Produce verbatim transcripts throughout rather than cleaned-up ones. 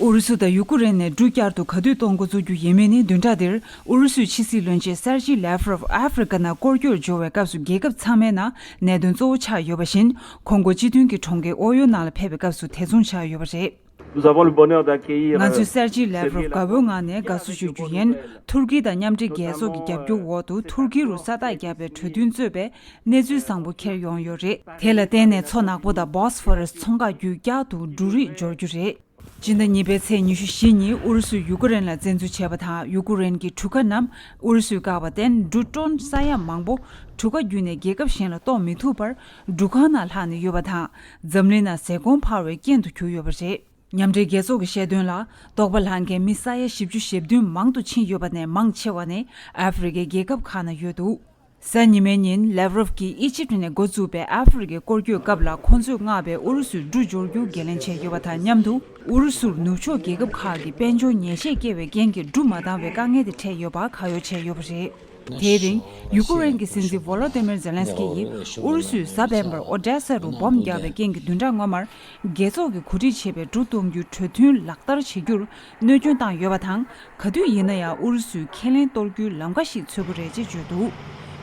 ཨུ་རུ་སུ་དང་ཡུ་ཀུ་རེན་ནས་འབྲུ་བསྐྱར་དུ་ག་དུས་གཏོང་འགོ་བཙུགས་རྒྱུ་ཡིན་མིན་ནི་བདུན་ཕྲག་འདིར་ཨུ་རུ་སུའི་ཕྱི་སྲིད་བློན་ཆེན་སེར་ཇི་ལེབ་རོབ་ཨ་ཧྥེ་རི་ཀ་ནང་སྐོར་སྐྱོད་འབྱོར་བའི་སྐབས་སུ་རྒྱལ་ཁབ་ཚང་མའི་ནང་གནད་དོན་གཙོ་བོ་ཆགས་ཡོད་པ་བཞིན། ཁོང་སྒོ་སྤྱི་མཐུན་གྱི་གྲོང་ཁྱེར་ཨོ་ཡོ་ནང་ལ་ཕེབས་པའི་སྐབས་སུ་དེ་མཚུངས་ཆགས་ཡོད་པ་རེད། Nous avons le bonheur d'accueillir, ང་ཚོས་སེར་ཇི་ལེབ་རོབ་དགའ་པོའི་ངང་ནས་དགའ་བསུ་ཞུ་རྒྱུ་ཡིན། ཐུར་ཀི་དང་མཉམ་འབྲེལ་རྒྱལ་ཚོགས་ཀྱི་རྒྱབ་སྐྱོར་འོག་ཏུ་ཐུར་ཀི་རུ་ས་རྟགས་བརྒྱབ་པའི་གྲོས་མཐུན་གཙོས་པའི་གནས་ཚུལ་བཟང་པོ་འཁྱེར་ཡོང་ཡོད་རེད། དེ་ལ་བརྟེན་ནས་མཚོ་ནག་པོ་དང་Bosphorus་མཚོ་འགག་བརྒྱུད་བསྐྱར་དུ་འབྲུ་རིགས་འབྱོར་རྒྱུ་རེད། སྤྱི་ཟླ་གཉིས་པའི་ཚེས་ཉི་ཤུ་བཞི་ཉིན་ཨུ་རུ་སུས་ཡུ་ཀེ་རེན་ལ་བཙན་འཛུལ་བྱས་པ་དང་། ཡུ་ཀེ་རེན་གྱི་གྲུ་ཁ་རྣམས་ཨུ་རུ་སུས་བཀག་པར་བརྟེན། འབྲུ་ཊོན་ས་ཡ་མང་པོ་གྲུ་ཁ་བརྒྱུད་ནས་རྒྱལ་ཁབ་གཞན་ལ་གཏོང་མི་ཐུབ་པར། འབྲུ་ཁང་ནང་ལྷག་ནས་ཡོད་པ་དང་། འཛམ་གླིང་ནང་ཟས་གོང་འཕར་བའི་རྐྱེན་དུ་གྱུར་ཡོད་པ་རེད། མཉམ་འབྲེལ་རྒྱལ་ཚོགས་ཀྱིས་བཤད་དོན་ལ། ལྟོགས་པ་ལངས་མཁན་མི་ས་ཡ་བཞི་བཅུ་ཞེ་བདུན་མང་དུ་ཕྱིན་ཡོད་པ་ནས། མང་ཆེ་བ་ནི་ཨ་ཧྥེ་རི་ཁའི་རྒྱལ་ཁབ་ཁག་ནང་ཡོད་འདུག། གཟའ་ཉི་མའི་ཉིན་ལེབ་རོབ་ཀྱིས་ཨི་ཇིབ་ནས་འགོ་བཙུགས་པའི་ཨ་ཧྥེ་རི་ཁའི་སྐོར་སྐྱོད་སྐབས་ལ། ཁོང་ཚོས་མངགས་པའི་ཨུ་རུ་སུའི་འབྲུ་འབྱོར་རྒྱུ་འགན་ལེན་བྱས་ཡོད་པ་དང་མཉམ་དུ། ཨུ་རུ་སུར་ནུབ་ཕྱོགས་རྒྱལ་ཁབ་ཁག་གི་དཔལ་འབྱོར་ཉེས་ཆད་བཀལ་བའི་རྐྱེན་གྱིས་འབྲུ་མ་འདང་བའི་དཀའ་ངལ་དེ་འཕྲད་ཡོད་པ་ཁ་ཡོད་བྱས་ཡོད་པ་རེད། དེའི་རིང་ཡུ་ཀེ་རེན་གྱི་སྲིད་འཛིན་ཝོ་ལོ་ཏི་མིར་ཛེ་ལན་སི་ཀི་ཡིས་ཨུ་རུ་སུས་གཟའ་སྤེན་པར་ཨོ་ཌེ་ས་རུ་སྦོམ་བརྒྱབ་པའི་རྐྱེན་གྱིས་བདུན་ཕྲག་སྔོན་མར་རྒྱལ་ཚོགས་ཀྱིས་གོ་སྒྲིག་བྱས་པའི་འབྲུ་གཏོང་རྒྱུའི་གྲོས་མཐུན་ལག་བསྟར་བྱེད་རྒྱུར་གནོད་སྐྱོན་བཏང་ཡོད་པ་དང་། ག་དུས་ཡིན་ན་ཡང་ཨུ་རུ་སུས་ཁས་ལེན་གཏོར་རྒྱུའི་ལམ་ཁ་ཞིག་འཚོལ་གྱི་རེད་ཅེས་བརྗོད་འདུག།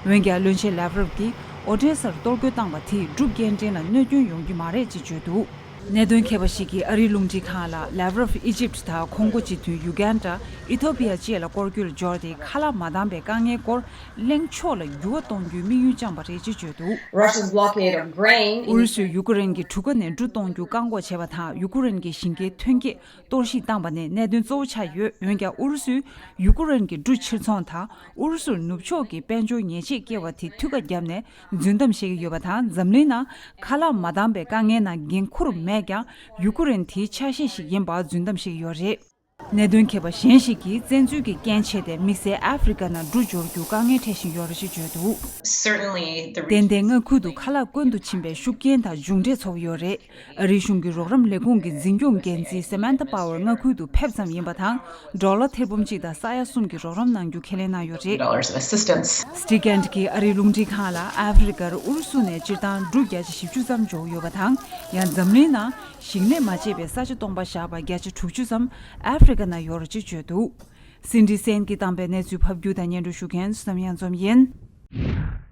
འོན་ཀྱང་། བློན་ཆེན་ལེབ་རོབ་ཀྱིས་ཨོ་ཌེ་སར་གཏོར་རྒོལ་བཏང་བ་དེས་འབྲུ་སྐྱེལ་འདྲེན་ལ་གནོད་སྐྱོན་ཡོང་རྒྱུ་མ་རེད་ཅེས་བརྗོད་འདུག། གནད་དོན་མཁས་པ་ཞིག་གིས་ཨ་རིའི་རླུང་འཕྲིན་ཁང་ལ། ལེབ་རོབ་ཨི་ཇིབ་དང་ཁོང་སྒོ་སྤྱི་མཐུན་ཡུ་གན་ཌ། ཨི་ཐོ་པི་ཡ་བཅས་ལ་སྐོར་སྐྱོད་འབྱོར་ཏེ། ཁ་ལག་མ་འདང་བའི་དཀའ་ངལ་སྐོར་གླེང་ཕྱོགས་ལ་འགྱུར་བ་གཏོང་རྒྱུའི་དམིགས་ཡུལ་བཅངས་པ་རེད་ཅེས་བརྗོད་འདུག། Russia's blockade of grain ཨུ་རུ་སུས་ཡུ་ཀེ་རེན་གྱི་གྲུ་ཁ་ནས་འབྲུ་གཏོང་རྒྱུ་བཀག་འགོག་བྱས་པ་དང་། ཡུ་ཀེ་རེན་གྱི་ཞིང་ཁའི་ཐོན་སྐྱེད་གཏོར་བཤིག་བཏང་པ་ནི་གནད་དོན་གཙོ་བོ་ཆགས་ཡོད། འོན་ཀྱང་། ཨུ་རུ་སུས་ཡུ་ཀེ་རེན་གྱི་འབྲུ་ཕྱིར་ཚོང་དང་། ཨུ་རུ་སུར་ནུབ་ཕྱོགས་ཀྱི་དཔལ་འབྱོར་ཉེས་ཆད་བཀལ་བ་དེ་འཐུས་ཀ་བརྒྱབ་ནས་རྫུན་གཏམ་བཤད་ཀྱི་ཡོད་པ་དང་། འཛམ་གླིང་ནང་ཁ་ལག་མ་འདང་བའི་དཀའ་ངལ་ནང་འགན་འཁུར་མེད་ཀྱང་། ཡུ་ཀེ་རེན་དེའི་ཆ་ཤས་ཤིག་ཡིན་པར་རྫུན་གཏམ་བཤད་ཀྱི་ཡོད་རེད། གནད་དོན་མཁས་པ་གཞན་ཞིག་གིས། བཙན་འཛུལ་གྱི་རྐྱེན་བྱས་ཏེ་དམིགས་བསལ་ཨ་ཧྥེ་རི་ཀ་ནང་འབྲུ་འབྱོར་རྒྱུ་དཀའ་ངལ་འཕྲད་བཞིན་ཡོད་རེད་ཅེས་བརྗོད་འདུག། Certainly, the ཏན་ཏན་མངའ་ཁུལ་དུ་ཁ་ལག་དཀོན་དུ་ཕྱིན་པའི་ཤུགས་རྐྱེན་དང་མཇུག་འབྲས་ཚོར་གྱི་ཡོད་རེད། ཨ་རིའི་གཞུང་གི་རོགས་རམ་ལས་ཁུངས་ཀྱི་འཛིན་སྐྱོང་འགན་འཛིན་སེ་མན་ཐ་པ་ཝར་མངའ་ཁུལ་དུ་ཕེབས་ཙམ་ཡིན་པ་དང་། ཌོ་ལར་ཐེར་འབུམ་གཅིག་དང་ས་ཡ་གསུམ་གྱི་རོགས་རམ་གནང་རྒྱུ་ཁས་ལེན་གནང་ཡོད་རེད། Dollars of assistance. སི་ཊི་ཀེན་ཊི་གིས་ཨ་རིའི་རླུང་འཕྲིན་ཁང་ལ། ཨ་ཧྥེ་རི་ཀར་ཨུ་རུ་སུ་ནས་སྤྱིར་བཏང་འབྲུ་བརྒྱ་ཆ་བཞི་བཅུ་ཙམ་འབྱོར་ཡོད་པ་དང་། ཡང་འཛམ་གླིང་ནང་ཞིང་ལས་མ་བྱས་པའི་ས་ཆ་སྟོང་པ་བཞག་པ་བརྒྱ་ཆ་དྲུག་ཅུ་ཙམ་ཨ་ཧྥེ་རི་ཀ་ནང་ཡོད་རེད་ཅེས་བརྗོད་འདུག། སིན་ཌི་སེན་གྱིས་བཏང་པའི་གནས་ཚུལ་ཕབ་སྒྱུར་དང་སྙན་སྒྲོན་ཞུ་མཁན་བསོད་ནམས་གཡང་འཛོམས་ཡིན།